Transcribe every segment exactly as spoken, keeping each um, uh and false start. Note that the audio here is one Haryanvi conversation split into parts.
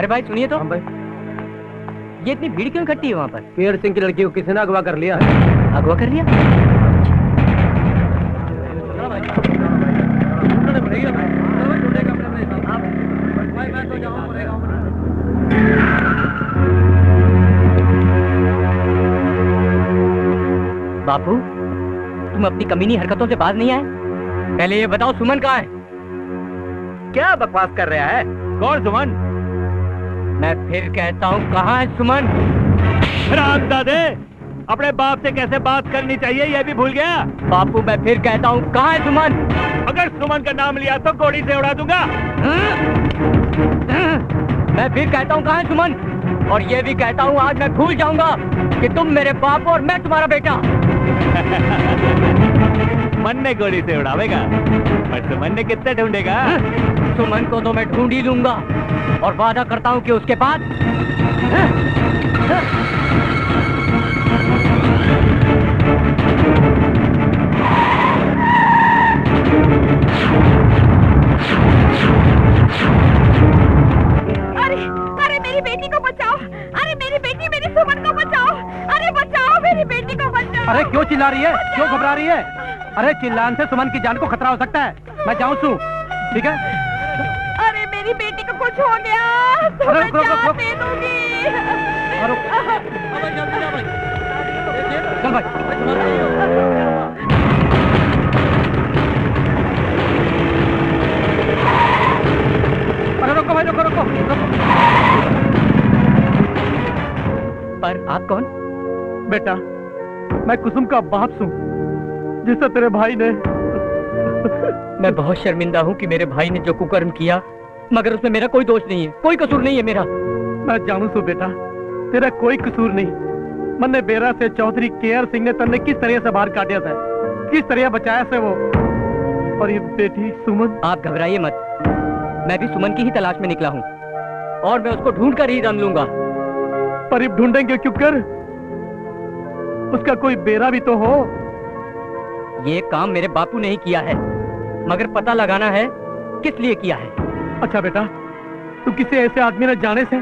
अरे भाई, सुनिए तो। हाँ भाई। ये इतनी भीड़ क्यों इकट्ठी है वहाँ पर? केर सिंह की लड़की को किसी ने अगवा कर लिया है। अगवा कर लिया? बापू, तुम अपनी कमीनी हरकतों से बाज नहीं आए। पहले ये बताओ, सुमन कहाँ है? क्या बकवास कर रहा है? कौन सुमन? मैं फिर कहता हूँ, कहाँ है सुमन? हरामजादे, अपने बाप से कैसे बात करनी चाहिए, ये भी भूल गया? बापू, मैं फिर कहता हूँ, कहाँ है सुमन? अगर सुमन का नाम लिया तो गोली से उड़ा दूंगा। मैं फिर कहता हूँ, कहाँ है सुमन? और ये भी कहता हूँ, आज मैं भूल जाऊंगा कि तुम मेरे बाप हो और मैं तुम्हारा बेटा। मन ने गोली से उड़ावेगा, पर सुमन ने कितने ढूंढेगा? सुमन को तो मैं ढूंढ ही लूंगा, और वादा करता हूँ कि उसके बाद अरे, अरे, मेरी बेटी को बचाओ। अरे, मेरी बेटी, मेरी सुमन को बचाओ। अरे, बचाओ, मेरी बेटी को बचाओ। अरे, क्यों चिल्ला रही है? क्यों घबरा रही है? अरे, चिल्लाने से सुमन की जान को खतरा हो सकता है। मैं जाऊं सू, ठीक है? अरे, मेरी बेटी को कुछ हो गया तो अरे, मैं रुक, रुक, रुक, जान रुक। दे दूंगी। अरे, रुक। चल भाई। अरे, रुको भाई, रुको, रुको, रुको। पर आप कौन? बेटा, मैं कुसुम का बाप सूं, जिसे तेरे भाई ने मैं बहुत शर्मिंदा हूँ कि मेरे भाई ने जो कुकर्म किया, मगर उसमें मेरा कोई दोष नहीं है, कोई कसूर नहीं है मेरा। मैं जानू सू बेटा, तेरा कोई कसूर नहीं। मन्ने बेरा से चौधरी केआर सिंह ने तन्ने किस तरह से बाहर काटिया था, किस तरह बचाया से वो, और ये बेटी सुमन। आप घबराइए मत, मैं भी सुमन की ही तलाश में निकला हूँ और मैं उसको ढूंढ कर ही दम लूंगा। पर इब ढूंढेंगे क्यों कर? उसका कोई बेरा भी तो हो। ये काम मेरे बापू ने ही किया है, मगर पता लगाना है किस लिए किया है। अच्छा बेटा, तू किसी ऐसे आदमी ने जाने से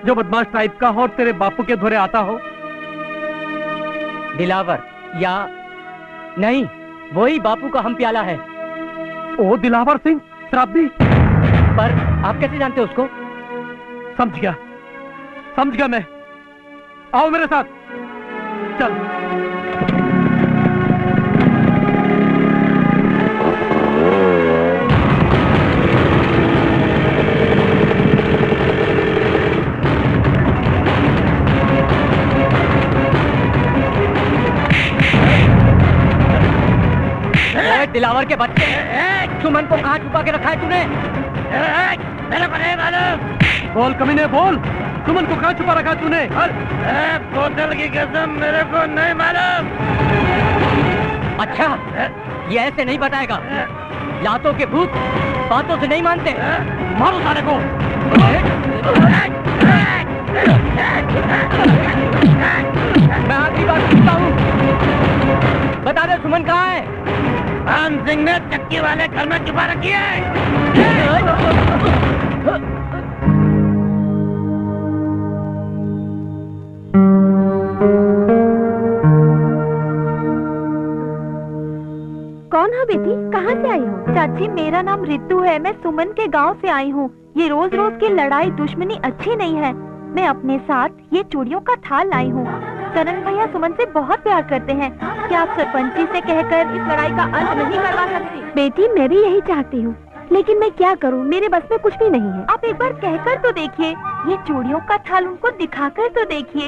जो बदमाश टाइप का हो और तेरे बापू के धोरे आता हो? दिलावर, या नहीं, वही बापू का हम प्याला है। ओ दिलावर सिंह, शराबी। पर आप कैसे जानते हो उसको? समझ गया, समझ गया मैं। आओ मेरे साथ, चल। ए, दिलावर के बच्चे, सुमन को कहाँ छुपा के रखा है तूने? मेरे को नहीं मालूम। बोल कमीने, बोल, सुमन को कहाँ छुपा रखा है तूने? ए, बोतल की कसम, मेरे को नहीं मालूम। अच्छा, ये ऐसे नहीं बताएगा। लातों के भूत बातों से नहीं मानते। मारो साले को। मैं आखिरी बार पूछता हूँ, बता दे सुमन कहाँ है? खान सिंह ने चक्की वाले घर में छुपा रखी है। कौन हो बेटी, कहाँ से आई हो? चाची, मेरा नाम रितु है, मैं सुमन के गांव से आई हूँ। ये रोज रोज की लड़ाई दुश्मनी अच्छी नहीं है। मैं अपने साथ ये चूड़ियों का थाल लाई हूँ। करण भैया सुमन से बहुत प्यार करते हैं। क्या आप सरपंची से कहकर इस लड़ाई का अंत नहीं करवा सकती? बेटी, मैं भी यही चाहती हूँ, लेकिन मैं क्या करूँ, मेरे बस में कुछ भी नहीं है। आप एक बार कहकर तो देखिए, ये चूड़ियों का थाल उनको दिखाकर तो देखिए।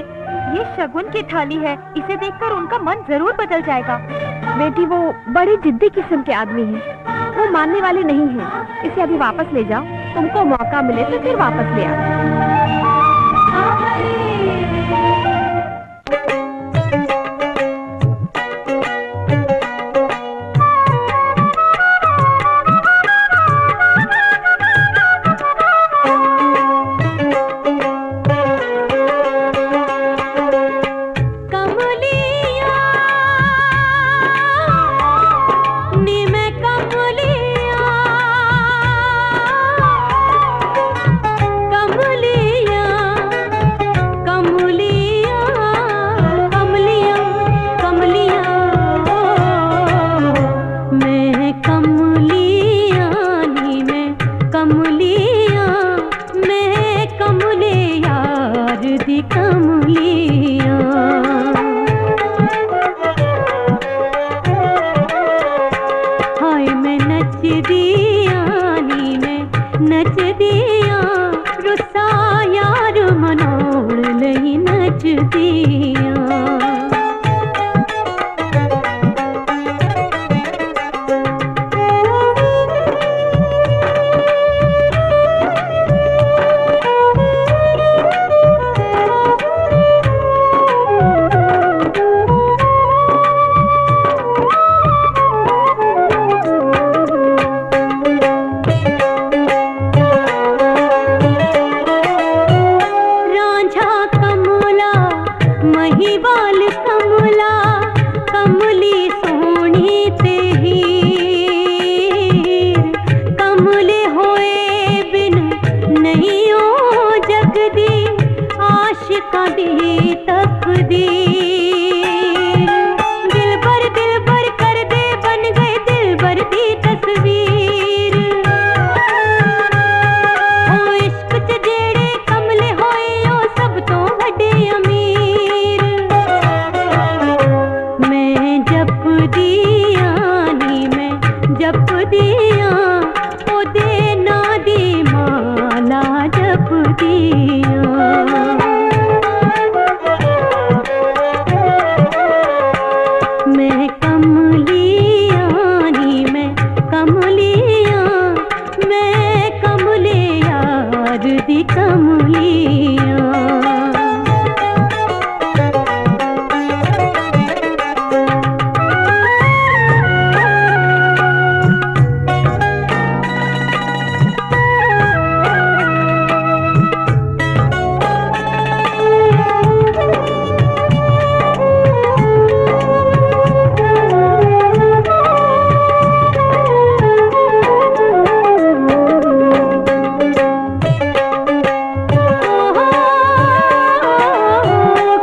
ये शगुन की थाली है, इसे देखकर उनका मन जरूर बदल जाएगा। बेटी, वो बड़े जिद्दी किस्म के आदमी हैं, वो मानने वाले नहीं हैं। इसे अभी वापस ले जाओ, तुमको मौका मिले तो फिर वापस ले आओ। नचदियां नी मैं, नचदियां, रुस्सा यार मनोड़ लई नचदियां। रांझा कमला, महिवाल कमला, कमली सोहनी ते हीर, कमले होए बिन नहीं ओ जगदी, आशिकां दी तकदीर। दिलबर, दिलबर कर दे बन गए दिलबर दी तस्वीर। ओ इश्क च जेड़े कमले होए, ओ सब तो वड्डे अमीर। मैं जपदियां नी मैं, जपदियां ओदे नां दी माला जपदियां। मैं कमलियां नी मैं, कमलियां, मैं कमले यार दी कमलियां।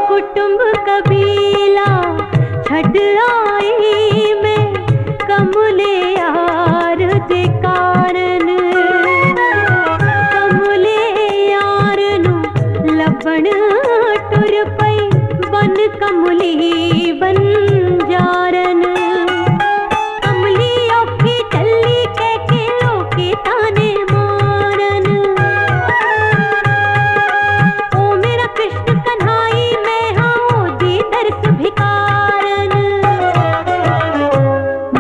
कुटुंब कबीला छड़ आई मैं कमले यार दे कारण। कमले यार नू लबण टुर पई बन कमली बंजारन। कमली औखी चली कह के लोके ताने मारन। ओ मेरा कृष्ण कन्हाई, मैं हाँ ओदी दरस भिकारन।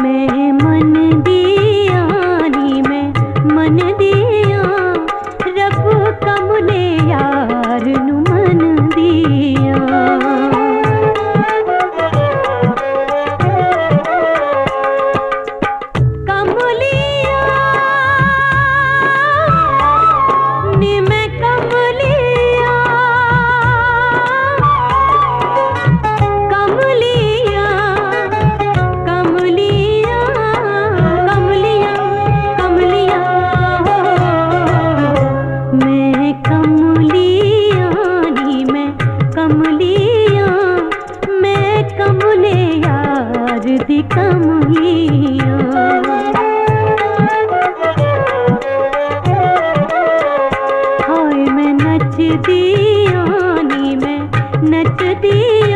मैं मन दियां नी मैं, मन दियां रब कमले यार नू मन दियां। कमलिया, नी मैं कमलिया, कमलिया, कमलिया, कमलिया, कमलिया, हो, मैं कमलिया, नी मैं कमलिया। मैं कमले यार दी कमलिया। हाय मैं नचदियां नी मैं नचदियां।